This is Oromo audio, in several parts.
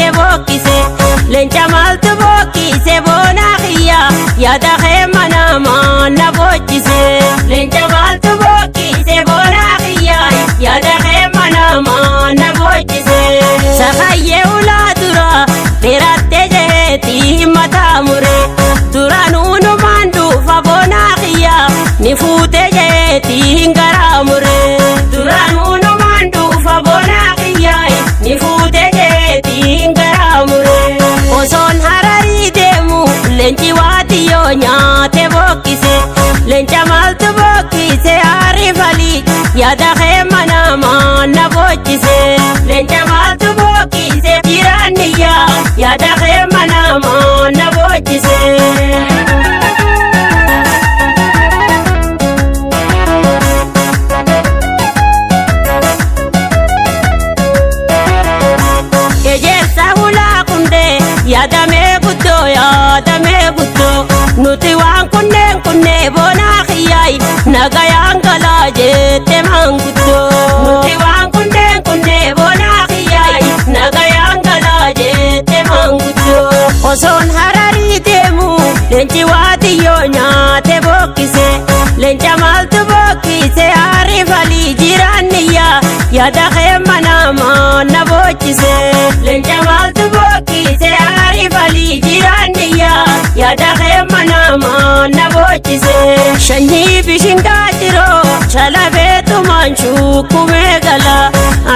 nyaate bokkise. Leenca maaltu bokkise boonaa kiyya yaada kee manamaa na boochise. Leenca maaltu bokkise boonaa kiyya yaada kee manamaa na boochise. Sakayyee ulaa dura dheerattee jeheetii mataa mure. Duraanuu numaan dhufa boonaa kiyya ni fuutee jeheetii garaa mure. Duraanuu numaan dhufa boonaa kiyya ni fuutee jeheetii garaa mure. Osoon Hararii deemu leenci waatiyyoo nyaate bokkise. Leenca maaltu bokkise aarifali yaada kee manamaa na boochise. Leenca maaltu bokkise jiraanniyya yaada kee manamaa na boochise. Ejersa hulaa kundee yaadamee guddoo yaadamee guddoo nuti waan kunneen kunnee boonaa kiyyaay nagayaan galaa jette maanguddoo. Nuti waan kunneen kunnee boonaa kiyyaay nagayaan galaa jette maanguddoo. Osoon Hararii deemu leenci waatiyyoo nyaate bokkise. Leenca maaltu bokkise aarifalii jiraanniyya yaada kee manamaa na boochise. Leenca maaltu bokkise aarifalii jiraanniyya yaada kee manamaa na boochise. Shanyii bishingaa jiroo shalabeetumaan shukumee gala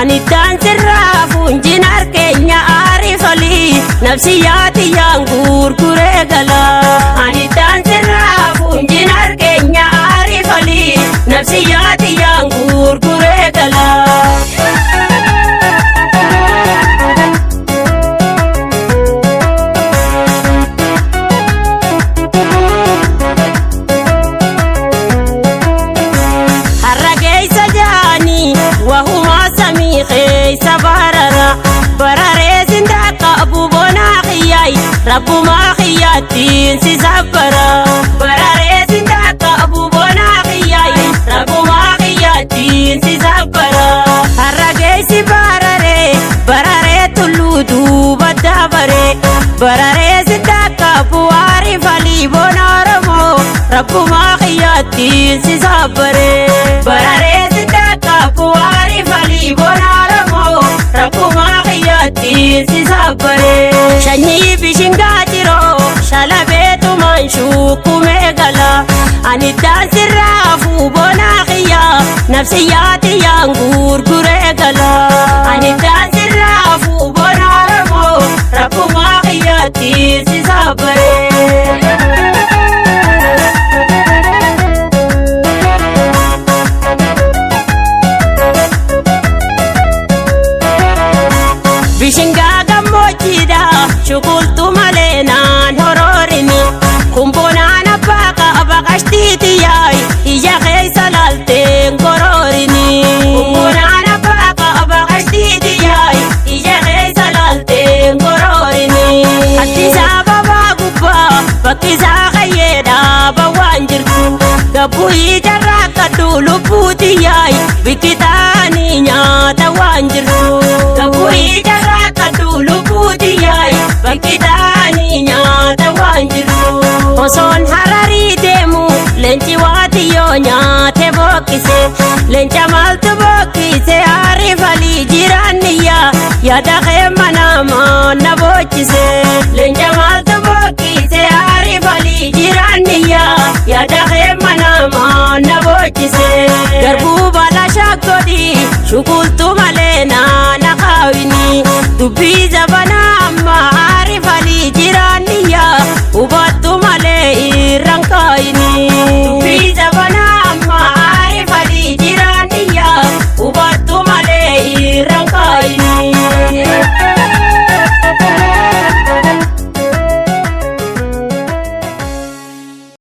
ani daansirraa fuunjin harkeenya aarifalii nafsiyyaatiyyaan gurguree gala. Ani daansirraa fuunjin harkeenya aarifalii nafsiyyaatiyyaan gurguree gala. Har'a keessa jaanii wahumaa samii keessa barara bararee sindaa qabu bonaa kiyyaay rabbumaa kiyyaattiin si sabbara. Bararee sindaa qabu bonaa kiyyaay rabbumaa kiyyaattiin si sabbara. Har'a keessi bararee bararee tulluu duuba dabaree bararee sindaa qabu aarifalii bona Oromoo rabbumaa kiyyaattiin si sabbaree. Bararee sindaa qabu aarifalii bona Oromoo rabbumaa kiyyaattiin si sabbaree. Shanyii bishingaa jiroo shalabeetumaan shukumee gala ani daansirraa fuubonaa kiyya nafsiyyaatiyyaan gurguree gala. Ani daansirraa fuubona Oromoo rabbumaa kiyyaattiin si sabbaree. Bishingaa gammoojjiidha shukultu malee naan horoorini kumboonaan abbaa qaba qashtiitiyyaay ija keessa laalteen koroorini. Kumboonaan abbaa qaba qashtiitiyyaay ija keessa laalteen koroorini. Addisaa babaa gubbaa bakkisaa qayyeedhaa bawwaan jirtu gabbuu ijarraa kadhu lubbuutiyyaay bikkitaanii nyaata waan jirtu. Gabbuu ijarraa kadhu lubbuutiyyaay bikkitaanii nyaata waan jirtu. Osoon Hararii deemu leenci waatiyyoo nyaate bokkise. Leenca maaltu bokkise aarifalii jiraanniyya yaada kee manamaa na boochise. Leenca maaltu bokkise aarifalii jiraanniyya yaada kee manamaa na boochise. Garbuu baala shaakkodhi shukultu malee naana kaawini dubbii